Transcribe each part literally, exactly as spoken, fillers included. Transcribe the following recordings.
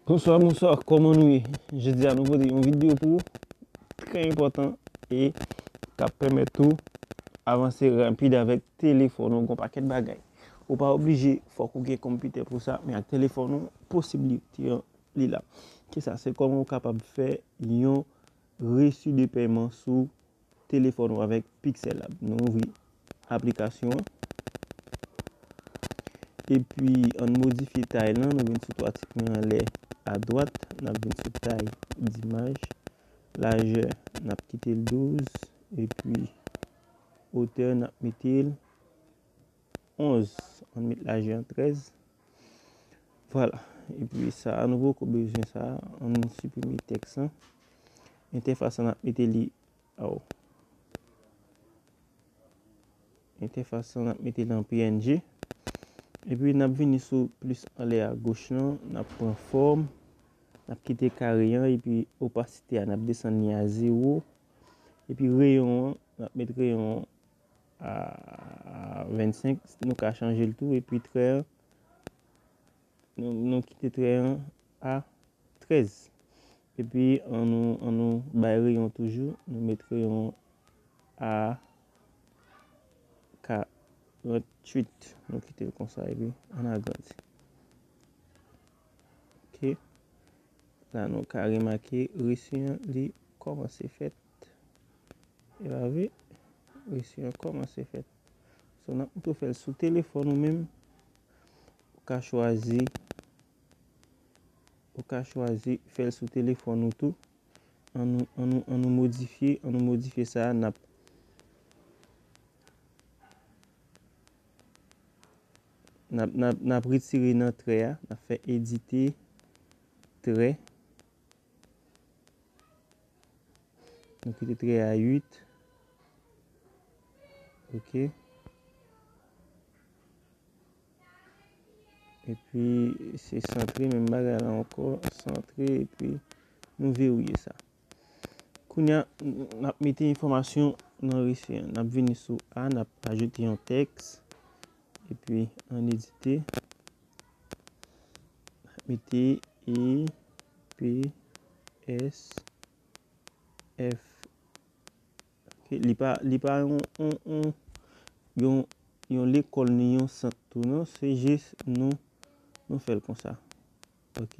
Bonswa, bonswa, kòman nou ye? Jodi a nou pote yon videyo pou ou, trè enpòtan, e k ap pèmèt ou avanse rapid avèk telefòn ou, gon pakèt bagay. Ou pa oblije fòk ou gen konpitè pou sa, men ak telefòn ou, posiblite an li la. Kisa? Se kòman ou kapab fè yon resi de pèman sou telefòn ou avèk Pixel Lab. Nou ouvri aplikasyon an. Epi, ann modifye tay lan. Nou vin sou twa ti pwen anlè adwat. N ap vin sou tay dimaj. Lajè, n ap kite l douz. Epi, otè, n ap mete l onz. Ann met lajè an trèz. Vwala. Epi sa a, nou poko bezwen sa a. Ann siprime tèks lan. Entèfas lan, n ap mete li, aw. Entèfas lan, n ap mete li an P N G. Epi n ap vini sou plis anlè agoch lan, n ap pran fòm, n ap kite kare an, epi opasite a, n ap desann li a zewo. Epi reyon an, n ap met reyon an a vennsenk, nou ka chanje l tou, epi trè an, nou, nou kite trè an a trèz. Epi, ann nou, ann nou bay reyon toujou, nou met reyon a karanntuit. Nou kite l konsa, epi ann agrandi. Ok. La, nou ka remake resi an, li kòmanse fèt. E pa vre? Resi an kòmanse fèt. So, n ap tou fè l sou telefòn ou menm. Ou ka chwazi, ou ka chwazi fè l sou telefòn ou tou. Ann nou, ann nou, ann nou modifye, ann nou modifye sa a, n ap, n ap, n ap, n ap retire nan trè a, n ap fè edite trè. Nou kite trè a uit. Ok. Epi, se santre, menm bagay la ankò, santre, epi nou verye sa. Kounye a, n ap mete enfòmasyon nan resi an. N ap vini sou A, n ap ajoute yon tèks, epi ann edite. N ap mete E P S F. Ok, li pa, li pa yon, yon, yon, yon, yon lekòl ni yon sant tou, non. Se jis nou, nou fè l konsa. Ok.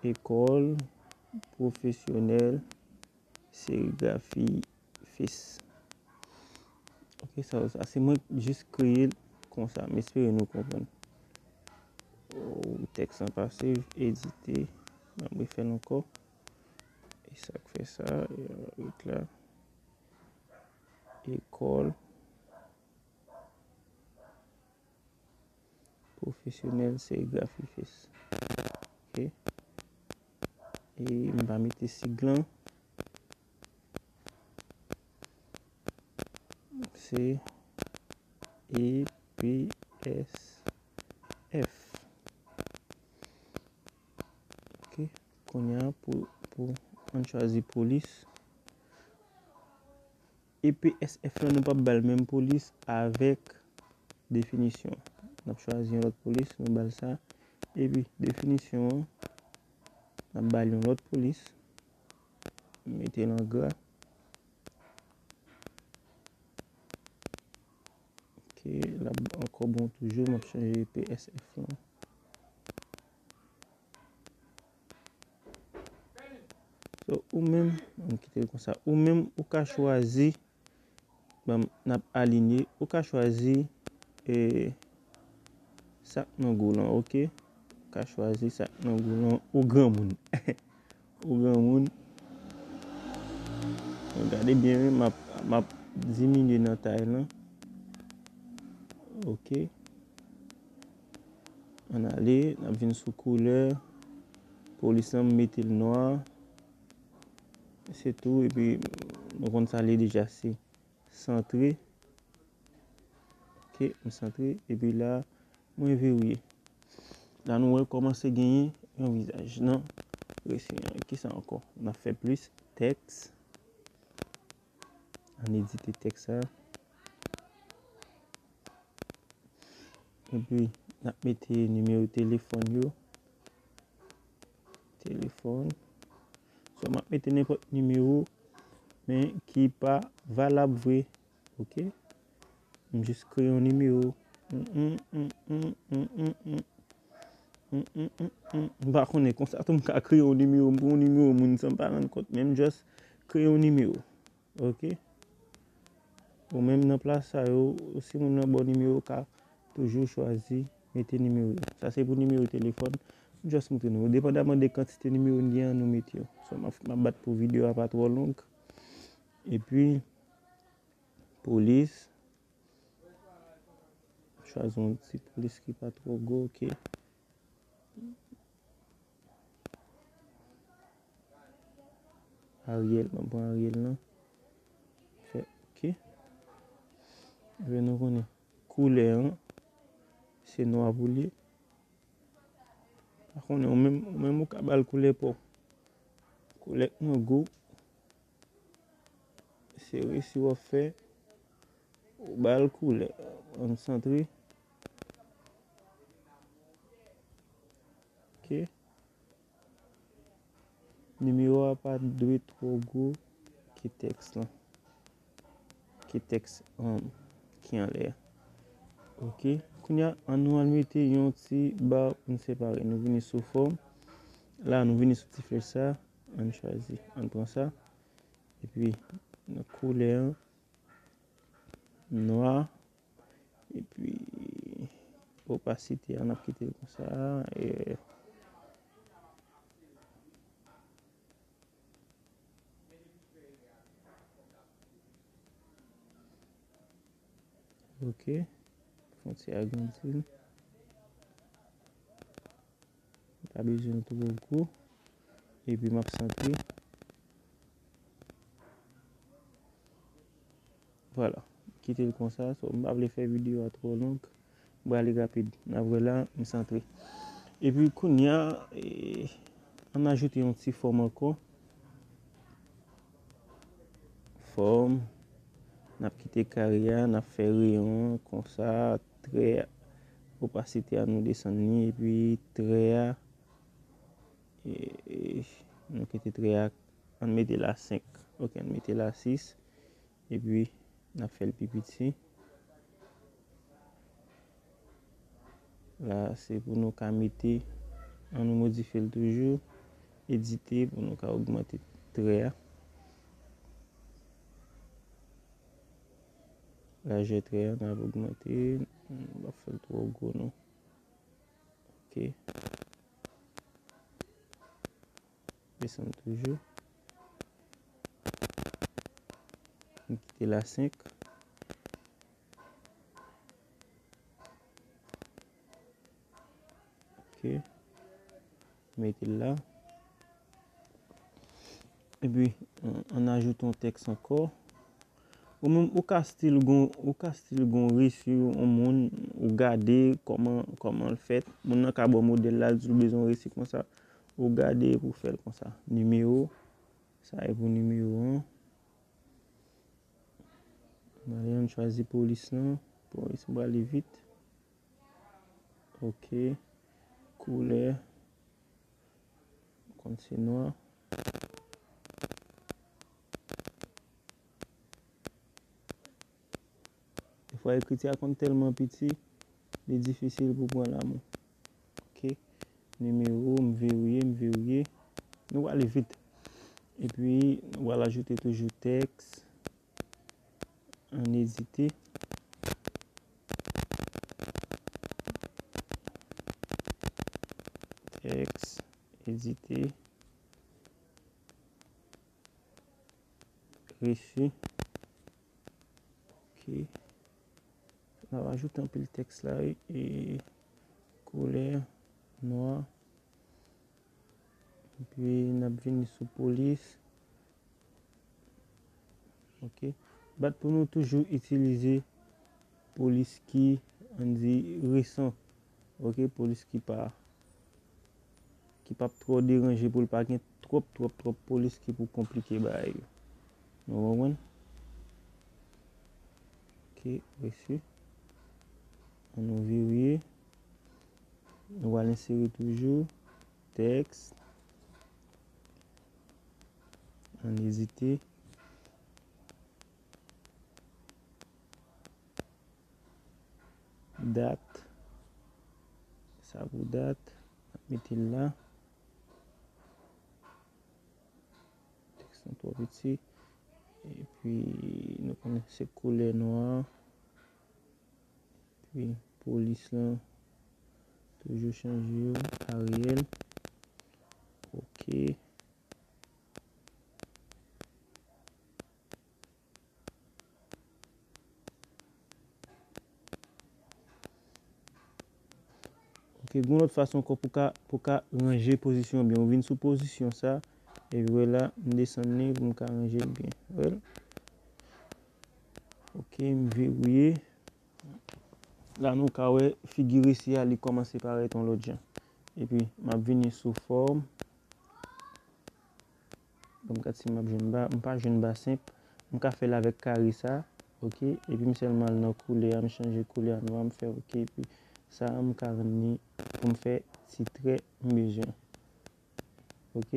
École professionnelle sérigraphie fils. Ok, sa, sa se mwen jis kreye l konsa. M espere nou konprann. Oh, tèks lan pa save, edite. M ap refè l ankò. E sa k fè sa, e, ret la. École professionnelle sérigraphie fils. Ok. E m pa mete sig lan. Se E P S F. Ok. Kounye a pou, pou ann chwazi polis. E P S F lan, nou p ap ba l menm polis avèk definisyon. N ap chwazi yon lòt polis, nou ba l sa. Epi, definisyon an, n ap ba l yon lòt polis. Mete l an gra. Ok, l ap ankò bon toujou, m ap chanje P S F lan. So, ou menm, m kite l konsa. Ou menm, ou ka chwazi, bon, n ap alinye, ou ka chwazi, e, sa k nan gou lan, ok? Ou ka chwazi sa k nan gou lan, ou granmoun. Ou granmoun. Bon, gade byen, wi, m ap, m ap diminye nan tay lan. Ok. Ann ale, n ap vin sou koulè. Polis lan, m mete l nwa. Se tou, epi nou konn sa li deja, se santre. Ok, m santre, epi la, mwen verye. La, nou wè kòmanse genyen yon vizaj nan resi an. Kisa ankò? N ap fè plis tèks. Ann edite tèks sa. Epi, n ap mete nimewo telefòn yo. Phone. So, m ap mete nenpòt nimewo, men ki pa valab vre. Ok? M jis kreye yon nimewo. M pa konnen konsa tou m ka kreye yon nimewo. M pran yon nimewo moun san m pa rann kont. Men m just kreye yon nimewo. Ok? Ou menm nan plas sa yo, si moun nan ba w nimewo, ou ka toujou chwazi mete nimewo yo. Sa se pou nimewo telefòn. M just montre nou. Depandaman de kantite nimewo n gen an, nou mete yo. So, m ap, m ap bat pou videyo a pa twò long. Epi, polis. Chwazi yon ti polis ki pa twò gwo, ok. Ariel, m ap pran Ariel lan. Fè, ok. Ebyen, nou konnen koulè an, se nwa pou li ye. Pa konnen, ou menm, ou menm ou ka ba l koulè pa w. Koulè k nan gou. Se resi w ap fè. Ou ba l koulè. Ann santre. Ok. Nimewo a pa dwe twò gwo ki tèks lan. Ki tèks, um, ki anlè a. Ok. Kounye a, ann nou al mete yon ti ba pou n separe. Nou vini sou fòm. La, nou vini sou ti flèch sa. Ann chwazi. Ann pran sa. Epi, nan koulè an, nwa. Epi, opasite a, n ap kite l konsa. E, ok. Fon ti agrandi l. M pa bezwen l twò gwo. Epi m ap santre. Vwala. Kite l konsa. So, m pa vle fè videyo a twò long. M prale rapid. N ap wè la, m santre. Epi kounye a, e, ann ajoute yon ti fòm ankò. Fòm. N ap kite kare a, n ap fè reyon an konsa, trè a, opasite a nou desann li, epi trè a, e, e, nou kite trè a, ann mete l a senk. Ok, ann mete l a sis, epi n ap fè l pi piti. La, se pou nou ka mete, ann nou modifye l toujou, edite pou nou ka ogmante trè a. Lajè trè a, n ap ogmante, n pa fè l twò gwo non. Ok. Desann toujou. M kite l a senk. Ok. Mete l la. Epi, ann, ann ajoute yon tèks ankò. Ou menm, ou ka still gon, ou ka still gon resi yon moun, ou gade kòman, kòman l fèt. Moun nan ka ba w modèl la, l di w bezwen yon resi konsa. Ou gade pou w fè l konsa. Nimewo, sa e pou nimewo an. Ann ale, ann chwazi polis lan. Polis, m prale vit. Ok. Koulè. Konn se nwa. Defwa ekriti a konn tèlman piti, li difisil pou pran lanmou. Ok. Nimewo, m verye, m verye. Nou prale vit. Epi, nou pral ajoute toujou tèks. Ann edite. Tèks, edite. Resi. Ok. N ap ajoute anpil tèks la, wi. E koulè nwa. Epi n ap vini sou polis. Ok. Bat pou nou toujou itilize polis ki, ann di, resan. Ok, polis ki pa, ki p ap twò deranje pou l pa gen twòp, twòp, twòp polis ki pou konplike bagay yo. Nou konprann? Ok, resi. Ann nou verye. Nou pral ensere toujou. Tèks. ann ezite. Dat. Sa pou dat. N ap mete l la. Tèks lan twò piti. Epi, nou konnen se koulè nwa. Epi, polis lan, toujou chanje yo. Arial. Ok. Ok, gen yon lòt fason ankò pou ka, pou ka ranje pozisyon an byen. Ou vin sou pozisyon sa, epi wè la, m desann li pou m ka ranje l byen. Wè l? Ok, m verrouye. La, nou ka wè figi resi a, li kòmanse parèt yon lòt jan. Epi, m ap vini sou fòm. Ban m gad si m ap jwenn ba, m pa jwenn ba senp. M ka fè l avèk kare sa, ok? Epi m sèlman al nan koulè a, m chanje koulè a nwa, m fè ok. Epi sa a, m ka rann li pou m fè ti trè m bezwen. Ok?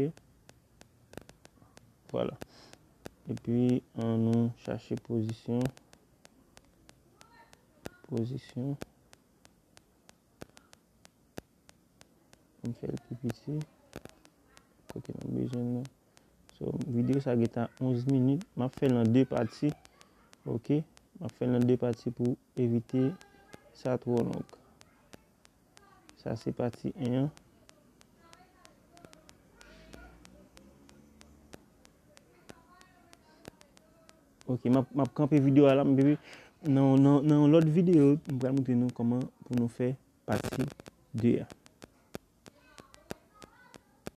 Vwala. Epi, ann nou chache pozisyon. Pozisyon. Pou m fè l pi piti. Kote m ap bezwen l nan. So, videyo sa gentan onz minit. M ap fè l an de pati. Ok? M ap fè l an de pati pou evite sa twò long. Sa se pati en an. Ok, m ap, m ap kanpe videyo a la, m, epi nan, nan, nan yon lòt videyo, m pral montre nou kòman pou nou fè pati de a.